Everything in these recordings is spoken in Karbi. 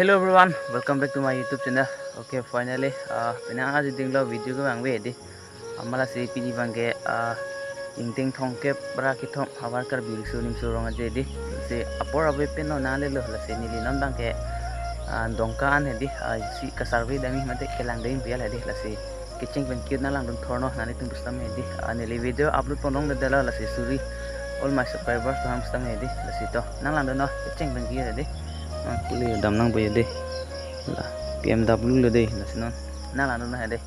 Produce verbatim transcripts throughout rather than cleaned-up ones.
Hello everyone, welcome back to my YouTube channel. Okay, finally, uh, penang aji dinglo video kevang ave dei. Amat lasi pini abangke, uh, ingdeng thomkep ra kethom havar Karbi Riso Nimso Rong Aje dei. Lasi apor ave pen lo nang lelo, lasi neli non abangke, uh, Dongka an he dei, uh, isi ka-survey damji mate kelang damji pu helo dei, lasi kecheng pen ke-et nang langdun thornon nanglitum pusitame dei. Ah, neli video upload pon longledetlo, lasi suri all my subscribers atum pusitame dei. Lasi to nang langdunnon kecheng pen ke-et dei. Ah, kuli dam nangpo dei. La P M W lo dei, lasi non nang langdunnon dei.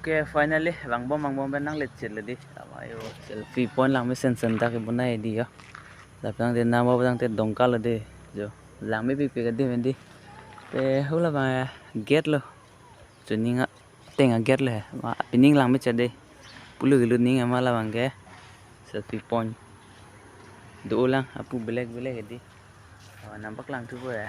Okay, finally, vangbom vangbom pen nanglechetlo dei. Ama yo selfie point langmesen sen ta kebonai dei yo. Lapen tangte nang bo tangte Dongka lo dei jo. Langmepikpik adim dei. Pe hula abang gate lo. Chuning ateng a-gate lo he. Ma pining langmechet dei. Pulo kilo ning ama labangke selfie point. Do lang apu belek belek dei. Oh, nangpaklang thupo he.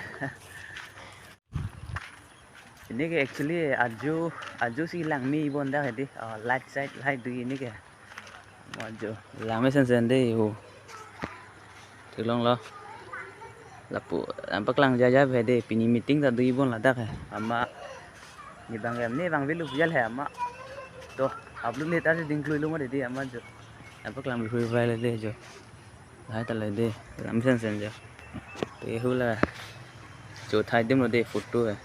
Pini ke actually ajo, ajo si langme ibon dak he dei. Oh, light side light do pini ke. Ajo langmesen sen dei ho. Theklonglo. Lapu nangpaklang jaja he dei, pini meeting ta do ibon ladak he. Ama ne abang em ne abang velu jal he ama. To upload le ta ding klui lo mo dei ama jo. Nangpaklang bi hui vai le dei jo. Lahai ta le dei, langmesen sen jo. Pe hula chothai adim lo dei photo he.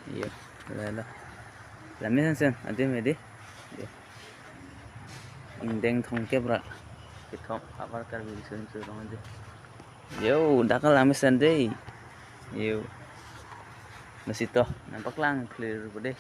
Yo, la la. Langmesen sen adim he dei. Yo. Ingdeng thomkep ra kethom havar Karbi Riso Nimso Rong Aje. Yo, dak langmesen dei. Yo. Lasi to nangpaklang clear po dei.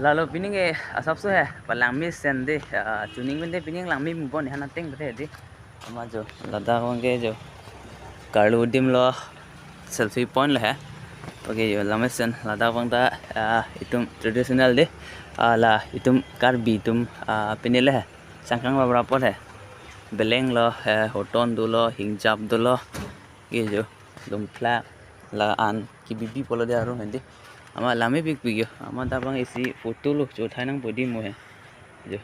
Lalo pini ke asapso he, palangmesen dei, ah, chuning pen dei pini langme mubon han ateng bete dei. Ama jo, ladak abangke jo. Karlu adim lo selfie point lo he. Okay jo, langmesen ladak abang ta, ah, itum traditional dei. Ah, la itum Karbi atum, ah, pini le he. Sangkang babra apot he. Beleng lo he, hoton dolo, hingjap dolo. Ke jo, lumplak la an kebibi pulo dei arong he dei. Ama langmepikpik jo. Ama ta abang isi photo lo chothai nangpo dei mo he. Jo.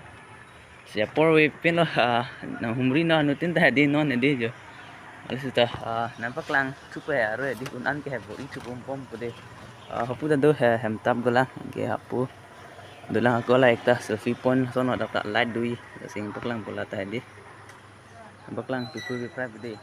Si apor ave pen lo, ah, nanghumri non anuttin ta dei non dei jo. Lasi ta, ah, nangpaklang thupo he aro dei, un an ke he bor-i thupo pom po dei. Ah, hapu ta do he, hem tap dolang ke hapu. Dolang ako la ekta selfie point ason dak ta light do-i. Lasi nangpaklang po la ta dei. Nangpaklang thupo bi prai po dei.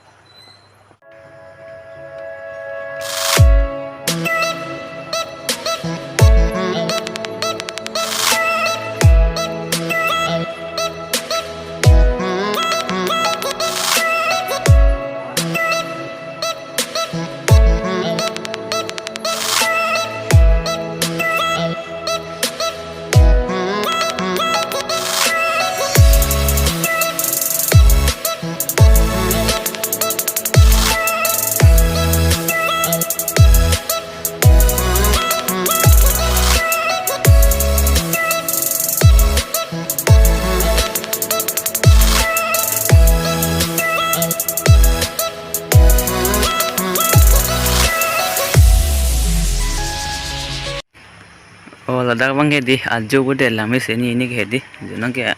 Oh, ladak abang ke di, ajo bude lamesen ni ini ke di. Jonan ke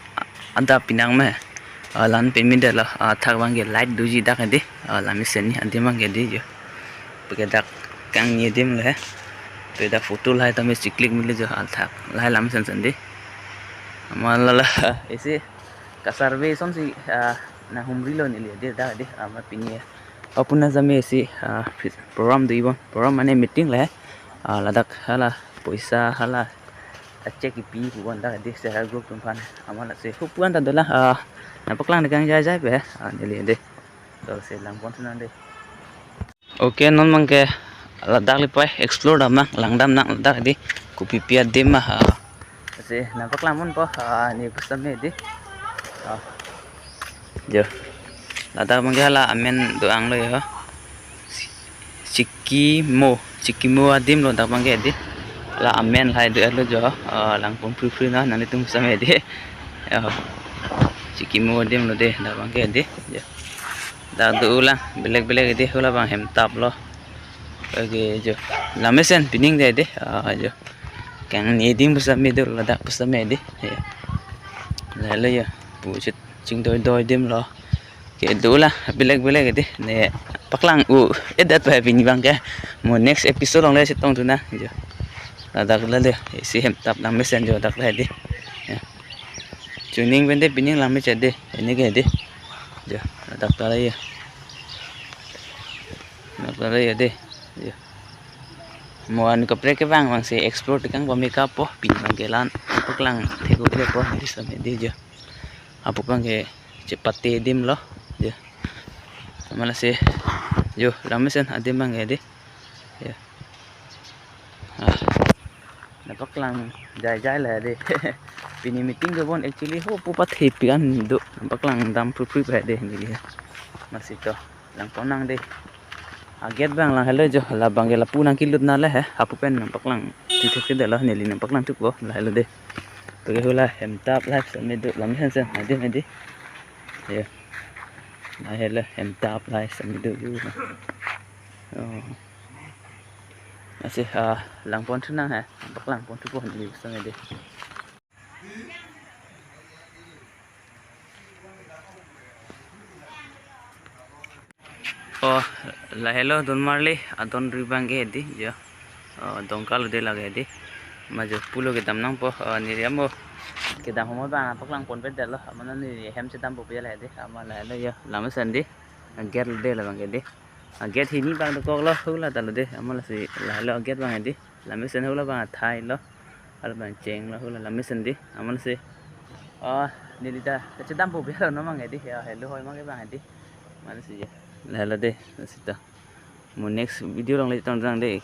ada pinang me. Ah, lan pemida lo, ah, thak abang ke light doji dak di. Ah, lamesen ni adim abang ke di jo. Pake dak kangni adim lo he. Pe dak photo lahai tame chiklik mili jo, ah, thak. Lahai lamesen sen di. Amal la isi kasarve sonsi, ah, nanghumri lo neli di dak di, ah, ma pini ya. Apuna jame isi, ah, program do ibon. Program mane meeting le. Ah, ladak hala poisa hala a check ipi pu bon dak di self help group atum aphan. Amal si hupu an ta dolang, ah, nangpaklang dekang jai jai pe, ah, neli di. To si langpon thunon di. Okay, non abang ke ladak le pai explore dam nang, lang dam nang ladak di, kopipi adim ma, ah. Si nangpaklang ponpo, ah, ne pusitame di. Ah. Jo. Ladak abang ke hala amen do-ang lo jo. Chikimo, chikimo adim lo dak abang ke di. La amen lahai do-et lo jo. Ah, langpon phri phri na, nanglitum pusitame di. Jo. Chikimo adim lo di, dak abang ke di. Jo. Dak do-ulang, belek belek di, hula abang hemtap lo. Okay, jo. Lamesen pining de di. Ah, jo. Kangni adim pusitame do, ladak pusitame di. Jo. Lahelo jo. Puchit chingdoi doi adim lo. Ke do-ulang, belek belek di. Ne paklang u, eh, dak pa pini abang ke. Mo next episode along le chetong thu na. Jo. Ladak le le, isi hemtap lamesen jo dak le di. Jo. Chuning pen de pining lamesen di. Ini ke di. Jo, ladak ta le jo. Ladak ta le jo di. Jo. Mo an kaprek ke abang, abang si explore tekang pame kapo, pini abang ke lan paklang thek-o le po, di sampai di jo. Apuk abang ke chepate adim lo, jo. Amal si, jo, lamesen adim abang ke di. Jo. Ah. Nangpaklang jai jai le di. Pini meeting dobon actually ho pu pathe pi an do. Nangpaklang dam phri phri pe di neli. Masi to. Langpon nang di. A gate abang lahelo jo, la abang ke lapu nangkelut na le he, hapu pen nangpaklang thu thek ke de lo, neli nangpaklang thukpo, lahelo di. Pake hula hemtap lahai pusitame do, lamesen sen, adi medi. Jo. Lahelo hemtap lahai pusitame do jo. Oh. Masi, ah, langpon thunang he, nangpaklang pon thupo neli pusitame di. Oh, lahelo don marli, adon ri abang ke di, jo. Oh, dongkal ude lage di. Ma jo pulo kedam nangpo, oh, neli amo kedam homo abang paklang ponpe de lo, mane neli hem chedampo pe le di, amal lahelo jo, lamesen di, gate ude la abang ke di. A gate hini abang dokok lo, hula ta lo di, amal si lahelo gate abang di. Lamesen hula abang athai lo. Hala abang cheng lo hula lamesen di. Amal si. Oh, neli ta kachedampo pe lo non abang di. Ya, helo hoi abang ke abang di. Amal si ya. Lahelo di, sita. Mo next video along le chetong dang di.